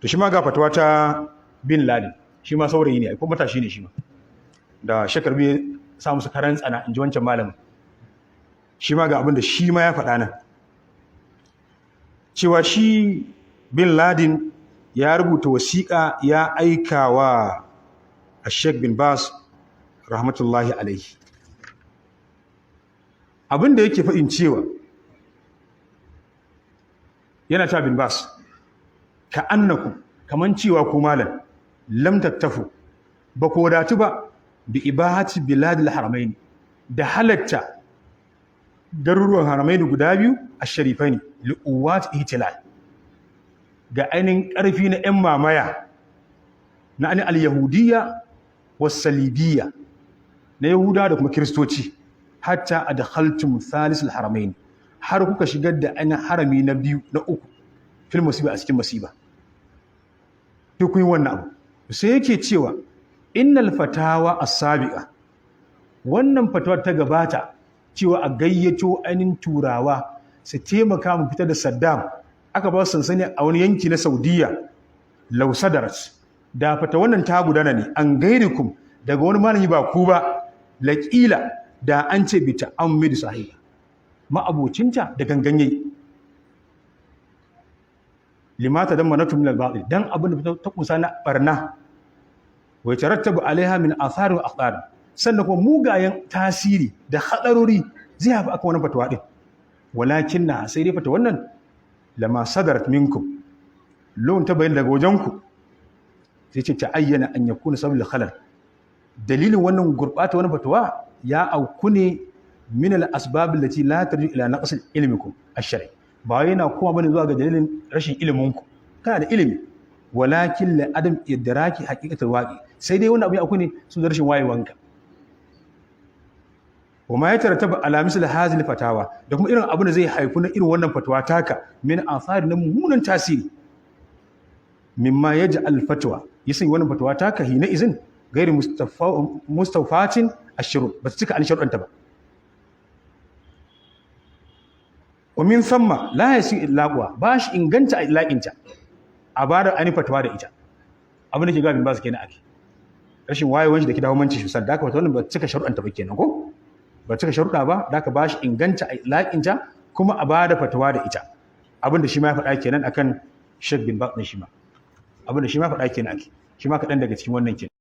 To shi ma ga fatawa ta Bin Laden, shi ma saurayi ne ko matashi ne shi ma da shakar biyu sa musu karan tsana, in ji wancan malamin. Shi ma ga abin da shi ma ya faɗa nan, cewa shi Bin Laden ya rubuta wasiƙa ya aika wa Sheikh bin Bas rahmatullahi alaihi. Abin da yake faɗin cewa yana ta Bin Bas, ka annakum, kaman cewa ku malam, lam tattafu, ba ku wadatu ba, bi ibahati biladil haramaini, da halatta garuruwan haramaini guda biyu a sharifaini, li'uwat ihtilal, ga ainihin ƙarfi na 'yan mamaya na ainihin al-yahudiyya wasalibiyya, na yahuda da kuma kiristoci, hatta adkhaltum thalis al-haramain, har kuka shigar da ainihin harami na biyu, na uku, fil musiba, a cikin masiba. Duk kun yi wannan abu. Sai yake cewa innal fatawa as-sabiqa, wannan fatawar ta gabata cewa a gayyato ainihin turawa su taimaka mu fitar da Saddam, aka ba su sansani a wani yanki na Saudiya, law sadarat, da fata wannan ta gudana ne, an gairikum, daga wani malami ba ku ba, laƙila, da an ce bi ta'ammidi sahiha, ma'abocinta da ganganye, limata dan manatu min al-batil, dan abin da ta kusa na barna, wa yatarattabu alaiha min athar wa akhtar, sannan kuma mugayen tasiri da hadarori zai hafi aka wani fatawa din. Walakin na, sai dai fata wannan, lama sadarat minkum, lawan ta bayyana daga wajenku, sai ce ta'ayyana an yakuna sabul khalal, dalilin wannan gurbata wani fatawa ya auku ne min al asbab allati la tarji ila naqs ilmikum ash-shar'i, ba wai yana kuma bane zuwa ga dalilin rashin ilimin ku, kana da ilimi, walakin la adam idraki haqiqatul waqi, sai dai wannan abu ya auku ne sun rashin wayewanka. Wa ma yatarattabu ala misli hadhihi fatawa, da kuma irin abu da zai haifu na irin wannan fatawa taka, min athari, na mummunan tasiri, mimma yaj'al fatwa, yasan wannan fatawa taka hina izin gairi mustawfatin ashurut, ba su cika an sharuɗanta ba. Wa min thamma la yasi ilaquwa, ba shi inganta a ilaqinta a bada ani fatawa da ita. Abin da ke gabin ba su kenan ake rashin wayewan shi da ke dawo manci shi da aka fata wannan ba cika sharuɗanta ba kenan, ko ba cika sharuɗa ba, da aka ba shi inganta a ilaqinta kuma a bada fatawa da ita. Abin da shi ma ya faɗa kenan akan Sheikh bin Baz, shi ma abin da shi ma faɗa kenan ake shi ma kaɗan daga cikin wannan kenan.